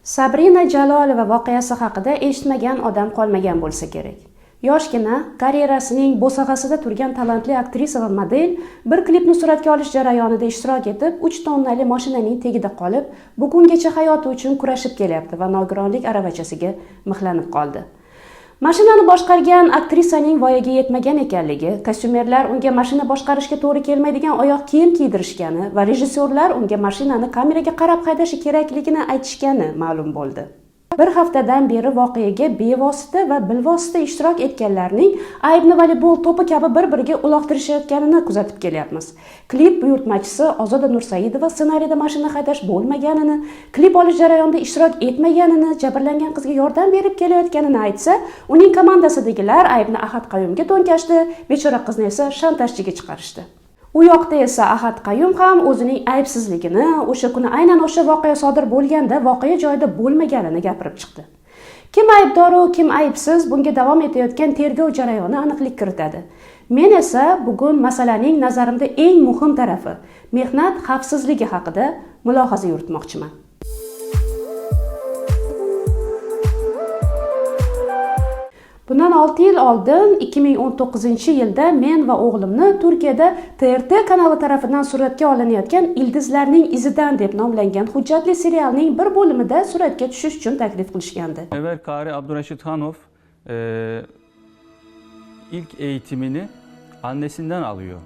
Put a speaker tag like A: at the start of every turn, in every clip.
A: Sabrina Jalolova voqeasi haqida eshitmagan odam qolmagan bo'lsa kerak. Yoshgina, karyerasining bo'sag'asida turgan talantli aktrisa va model bir klipni suratga olish jarayonida ishtirok etib, 3 tonnali mashinaning tagida qolib, bugungacha hayoti uchun kurashib kelyapti va nogironlik aravachasiga mixlanib qoldi. Mashinani boshqargan aktrisaning voyaga yetmagan ekanligi, kostyumerlar unga mashina boshqarishga to'g'ri kelmaydigan oyoq kiyim kiydirishgani va rejissyorlar unga mashinani kameraga qarab haydashi kerakligini aytishgani ma'lum bo'ldi. Bir haftadan beri voqeaga bevosita va bilvosita ishtirok etganlarning aybni voleybol to'pi kabi bir-biriga uloqtirishayotganini kuzatib kelyapmiz. Klip buyurtmachisi Ozoda Nursaidova ssenariyda mashina haydash bo'lmaganini, klip olish jarayonida ishtirok etmaganini, jabrlangan qizga yordam berib kelayotganini aytsa, uning komandasidagilar aybni Ahad Qayumga to'nkashdi, bechora qizni esa shantajchiga chiqarishdi. U yoqda esa Ahad Qayum ham o'zining aybsizligini, o'sha kuni aynan o'sha voqea sodir bo'lganda voqea joyida bo'lmaganini gapirib chiqdi. Kim aybdor-u, kim aybsiz, bunga davom etayotgan tergov jarayoni aniqlik kiritadi. Men esa bugun masalaning nazarimda eng muhim tarafi mehnat xavfsizligi haqida mulohaza yuritmoqchiman. Bundan 6 yil oldin 2019-yilda men va o'g'limni Turkiyada TRT kanali tarafidan suratga olinayotgan Ildizlarning izidan deb nomlangan hujjatli serialning bir bo'limida suratga tushish uchun taklif qilishgandi.
B: Münevver Kari Abdurraşit Hanov ilk eğitimini annesinden alıyor.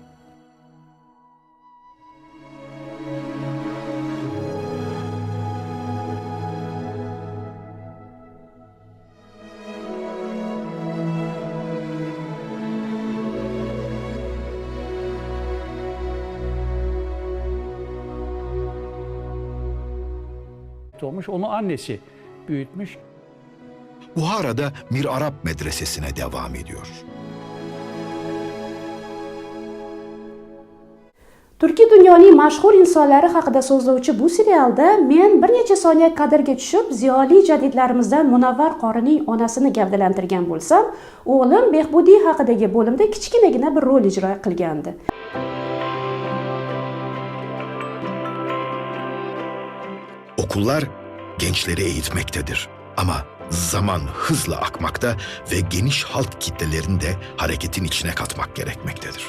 C: Olmuş. Onu annesi büyütmüş.
D: Buhara'da Mir Arap Medresesi'ne devam ediyor.
A: Turkiy dunyoning mashhur insonlari haqida so'zlovchi bu serialda men bir necha soniya kadrga tushib, ziyoli jadidlarimizdan Munavvar qorining onasini gavdalantirgan bo'lsam, o'g'lim Behbudiy haqidagi bo'limda kichkinagina bir rol ijro qilgandi.
D: Okullar gençleri eğitmektedir. Ama zaman hızla akmakta ve geniş halk kitlelerini de hareketin içine katmak gerekmektedir.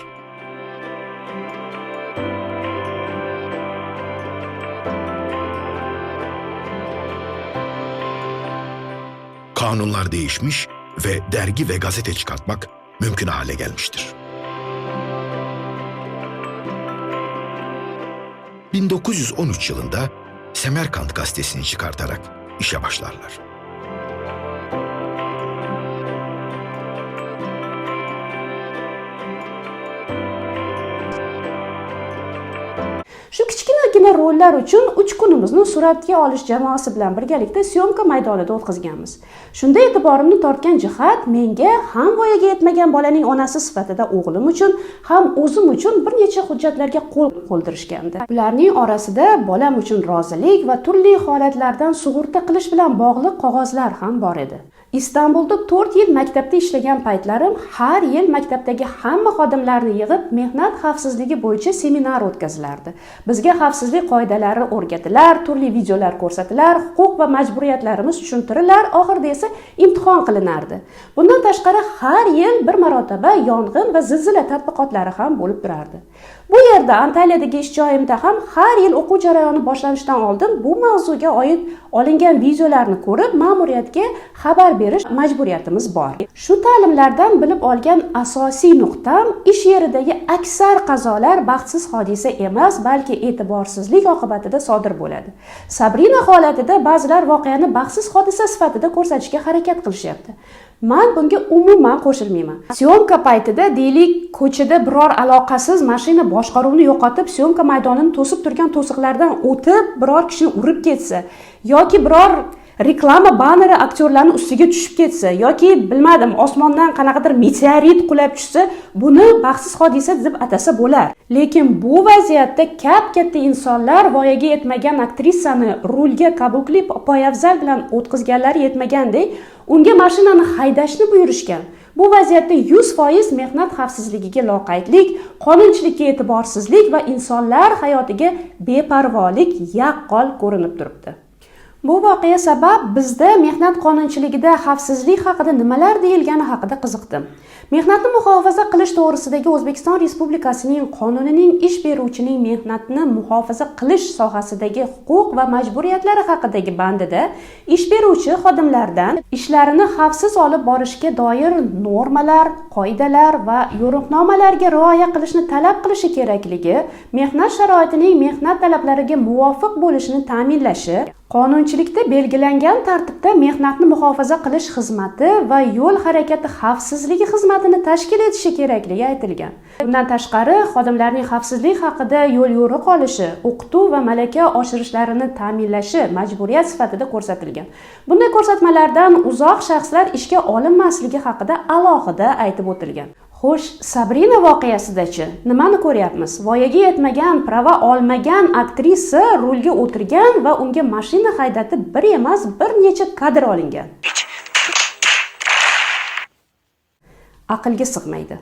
D: Kanunlar değişmiş ve dergi ve gazete çıkartmak mümkün hale gelmiştir. 1913 yılında Semerkant gazetesini çıkartarak işe başlarlar.
A: Shu kichkinagina rollar uchun 3 kunimizni suratga olish jamoasi bilan birgalikda syomka maydonida o'tkazganmiz. Shunda e'tiborimni tortgan jihat menga ham voyaga yetmagan bolaning onasi sifatida o'g'lim uchun, ham o'zim uchun bir necha hujjatlarga qo'l qo'ydirishgandi. Bularning orasida bolam uchun rozilik va turli holatlardan sug'urta qilish bilan bog'liq qog'ozlar ham bor edi. Istanbulda 4 yil maktabda ishlagan paytlarim har yil maktabdagi hamma xodimlarni yig'ib mehnat xavfsizligi bo'yicha seminar o'tkazilardi. Bizga xavfsizlik qoidalari o'rgatilar, turli videolar ko'rsatilar, huquq va majburiyatlarimiz tushuntirilar, oxirida esa imtihon qilinardi. Bundan tashqari har yil bir marotaba yong'in va zilzila tadbiqotlari ham bo'lib turardi. Bu yerda Antaliyadagi ish joyimda ham har yil o'quv jarayoni boshlanishidan oldin bu mavzuga oid olingan videolarni ko'rib ma'muriyatga xabar berish majburiyatimiz bor. Shu ta'limlardan bilib olgan asosiy nuqtam ish yeridagi aksar qazolar baxtsiz hodisa emas, balki e'tiborsizlik oqibatida sodir bo'ladi. Sabrina holatida ba'zilar voqeani baxtsiz hodisa sifatida ko'rsatishga harakat qilishyapti. Men bunga umuman qo'shilmayman. Syomka paytida deylik, ko'chada biror aloqasiz mashina boshqaruvni yo'qotib, syomka maydonini to'sib turgan to'siqlardan o'tib, biror kishini urib ketsa yoki biror reklama banneri aktyorlarning ustiga tushib ketsa yoki bilmadim osmondan qanaqadir meteorit qulab tushsa, buni baxtsiz hodisa deb atasa bo'lar. Lekin bu vaziyatda kap-katta insonlar voyaga yetmagan aktrisani rulga kabukli poyafzal bilan o'tkazganlari yetmagandek, unga mashinani haydashni buyurishgan. Bu vaziyatda 100% mehnat xavfsizligiga loqaydlik, qonunchilikka e'tiborsizlik va insonlar hayotiga beparvolik yaqqol ko'rinib turibdi. Bu voqea sabab bizda mehnat qonunchiligida xavfsizlik haqida nimalar deyilgani haqida qiziqdim. Mehnatni muhofaza qilish to'g'risidagi O'zbekiston Respublikasining qonunining ish beruvchining mehnatni muhofaza qilish sohasidagi huquq va majburiyatlari haqidagi bandida ish beruvchi xodimlardan ishlarini xavfsiz olib borishga doir normalar, qoidalar va yo'riqnomalarga rioya qilishni talab qilishi kerakligi, mehnat sharoitining mehnat talablariga muvofiq bo'lishini ta'minlashi, qonunchilikda belgilangan tartibda mehnatni muhofaza qilish xizmati va yo'l harakati xavfsizligi xizmatini tashkil etishi kerakligi aytilgan. Bundan tashqari, xodimlarning xavfsizlik haqida yo'l yo'riq olishi, o'qituv va malaka oshirishlarini ta'minlashi majburiyat sifatida ko'rsatilgan. Bunday ko'rsatmalardan uzoq shaxslar ishga olinmasligi haqida alohida aytib o'tilgan. Xo'sh, Sabrina voqeasida-chi, nimani ko'ryapmiz? Voyaga yetmagan, prava olmagan aktrisa rulga o'tirgan va unga mashina haydatib bir emas, bir necha kadr olingan. Aqlga sig'maydi.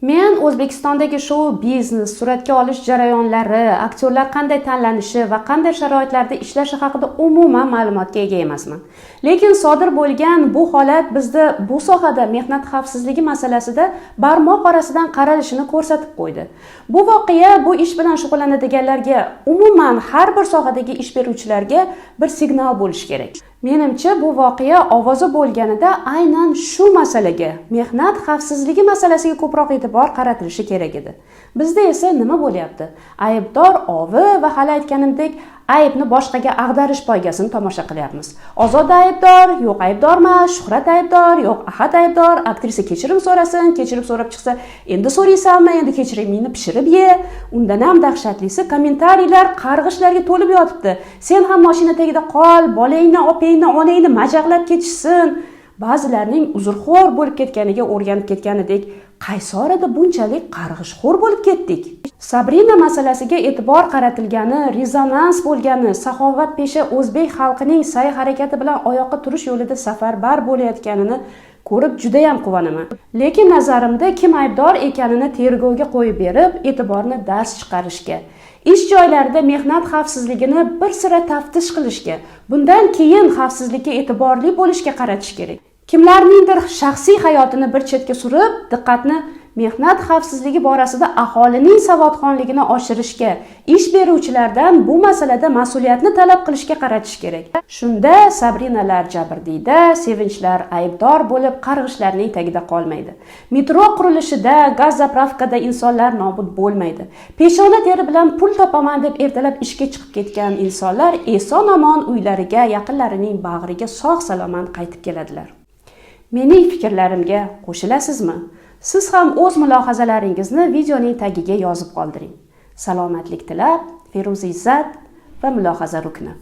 A: Men O'zbekistondagi shou biznes, suratga olish jarayonlari, aktyorlar qanday tanlanishi va qanday sharoitlarda ishlashi haqida umuman ma'lumotga ega emasman. Lekin sodir bo'lgan bu holat bizda bu sohada mehnat xavfsizligi masalasida barmoq orasidan qaralishini ko'rsatib qo'ydi. Bu voqea bu ish bilan shug'ullanadiganlarga, umuman har bir sohadagi ish beruvchilarga bir signal bo'lishi kerak. Menimcha, bu voqea ovozi bo'lganida aynan shu masalaga, mehnat xavfsizligi masalasiga ko'proq e'tibor qaratilishi kerak edi. Bizda esa nima bo'lyapti? Aybdor ovi va hali aytganimdek, aybni boshqaga ag'darish poygasini tomosha qilyapmiz. Ozoda aybdor, yo'q aybdor emas, Shuhrat aybdor, yo'q Ahad aybdor, aktrisa kechirim so'rasin, kechirim so'rab chiqsa, endi so'raysanmi, endi kechirimingni pishirib ye. Undan ham dahshatlisi kommentariylar qarg'ishlarga to'lib yotibdi. Sen ham mashina tagida qol, bolangni, opangni, onangni majaqlab ketishsin. Ba'zilarning uzrxo'r bo'lib ketganiga o'rganib ketganidek, qaysi orada bunchalik qarg'ishxo'r bo'lib ketdik? Sabrina masalasiga e'tibor qaratilgani, rezonans bo'lgani, saxovatpesha o'zbek xalqining sa'y-harakati bilan oyoqqa turish yo'lida safarbar bo'layotganini ko'rib juda ham quvonaman. Lekin nazarimda kim aybdor ekanini tergovga qo'yib berib, e'tiborni dars chiqarishga, ish joylarida mehnat xavfsizligini bir sira taftish qilishga, bundan keyin xavfsizlikka e'tiborli bo'lishga qaratish kerak. Kimlarningdir shaxsiy hayotini bir chetga surib, diqqatni mehnat xavfsizligi borasida aholining savodxonligini oshirishga, ish beruvchilardan bu masalada mas'uliyatni talab qilishga qaratish kerak. Shunda Sabrinalar jabrdiyda, Sevinchlar aybdor bo'lib qarg'ishlarning tagida qolmaydi. Metro qurilishida, gaz zapravkada insonlar nobud bo'lmaydi. Peshona teri bilan pul topaman deb ertalab ishga chiqib ketgan insonlar eson-omon uylariga, yaqinlarining bag'riga sog' salomat qaytib keladilar. Mening fikrlarimga qo'shilasizmi? Siz ham o'z mulohazalaringizni videoning tagiga yozib qoldiring. Salomatlik tilab, Feruza Izzat va Mulohaza rukni.